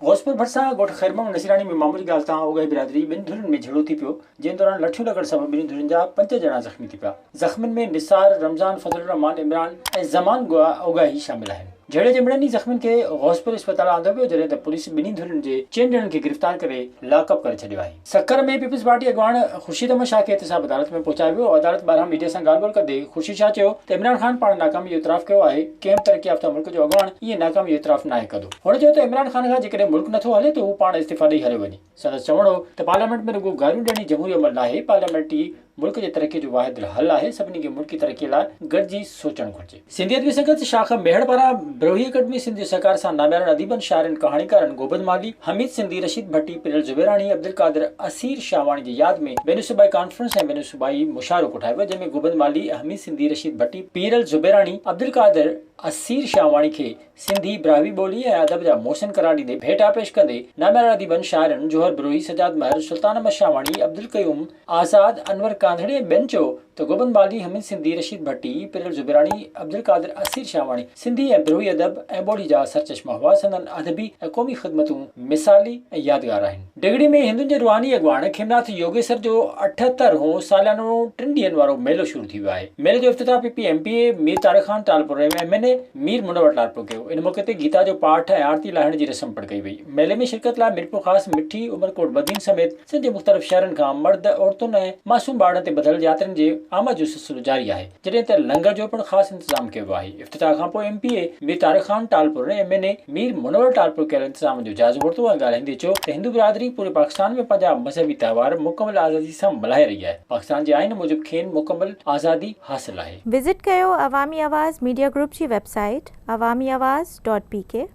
غوثپور ڀرسان ڳوٺ خير محمد نصيراڻي ۾ معمولي ڳالهه تان اوڳاهي برادري ٻن ڌرين ۾ جهيڙو ٿي پيو، جنهن دوران لٺيون لڳڻ سبب ٻنهي ڌرين جا پنج ڄڻا زخمي ٿي پيا. زخمين ۾ نثار، رمضان، فضل الرحمان، عمران ۽ زمان اوڳاهي شامل آهن. جهيڙي جي مڙني زخمين کي غوثپور اسپتال آندو ويو، جڏهن ته پوليس ٻنهي ڌرين جي چئن ڄڻن کي گرفتار ڪري لاڪ اپ ڪري ڇڏيو آهي. سکر ۾ پيپلز پارٽي اڳواڻ خورشيد احمد شاهه کي احتساب عدالت ۾ پهچايو ويو، عدالت ٻاهران ميڊيا سان ڳالهه ٻولهه ڪندي خورشيد شاهه چيو ته عمران خان پاڻ ناڪامي جو اعتراف ڪيو آهي، ڪنهن به ترقي يافته ملڪ جو اڳواڻ ائين ناڪامي جو اعتراف ناهي ڪندو. هن چيو ته عمران خان کان جيڪڏهن ملڪ نٿو هلي ته هو پاڻ استعيفا ڏئي هليو وڃي. سندس چوڻ هو ته پارليامينٽ ۾ رڳو گاريون ڏيڻ ئي جمهوري عمل ناهي، پارليامينٽ ئي ملڪ جي ترقي جو واحد حل آهي، سڀني کي ملڪي ترقي لاء گڏجي سوچڻ گهرجي. سنڌي ادبي سنگت شاخ ميهڙ پاران بروهي اڪيڊمي سنڌ جي سهڪار سان ناميارن اديبن، شاعرن، ڪهاڻيڪارن گوبند مالهي، حميد سنڌي، رشيد ڀٽي، پريل زبيراڻي، عبدالقادر اسير شاهواڻي جي ياد ۾ بين الصوبائي ڪانفرنس ۽ بين الصوبائي مشاعرو ڪوٺايو ويو، جنهن ۾ گوبند مالهي، حميد سنڌي، رشيد ڀٽي، پيرل زبيراڻي، عبدالقادر اسير شاهواڻي کي سنڌي، براهوي ٻولي ۽ ادب جا محسن قرار ڏيندي ڀيٽا پيش ڪندي ناميارن اديبن، شاعرن جوهر بروهي، سجاد مهر، سلطان احمد شاهواڻي، عبدالقيوم آزاد، انور ڪانڌڙي ۽ ٻين چيو ته گوبند مالهي، حميد سنڌي، رشيد ڀٽي، پريل زبيراڻي، عبدالقادر اسير شاهواڻي سنڌي ۽ بروهي ادب ۽ ٻولي جا سرچشما هئا، سندن ادبي ۽ قومي خدمتون مثالي ۽ يادگار آهن. ڊگهڙي ۾ هندن جي روحاني اڳواڻ کيمناٿ يوگيسر جو 78 هون ساليانو ٽن ڏينهن وارو ميلو شروع ٿي ويو آهي. ميلي جو افتتاح P P M P A Mir Tariq Khan Talpur ۽ M N A Mir Munawar Talpur ڪيو. ان موقعي تي گيتا جو پاٺ ۽ آرتي لاهڻ جي رسم پڻ ڪئي وئي. ميلي ۾ شرڪت لاء ميرپورخاص، مٺي، عمرڪوٽ، بدين سميت سنڌ جي مختلف شهرن کان مرد، عورتن ۽ معصوم ٻارڙن تي ٻڌل ياترين جي آمد جو سلسلو جاري آهي. جڏهن ته لنگر جو پڻ خاص انتظام ڪيو ويو آهي. افتتاح کان پوء M P A Mir Tariq Khan Talpur ۽ M N A Mir Munawar Talpur ڪيل انتظامن جو جائزو ورتو ۽ ڳالهائيندي چيو ته هندو برادري پوري پاڪستان ۾ پنهنجا مذهبي تهوار مڪمل آزادي سان ملهائي رهي آهي، پاڪستان جي آئين موجب کين مڪمل آزادي حاصل آهي. وزٽ ڪيو عوامي آواز ميڊيا گروپ جي website Awami Awaz dot P K.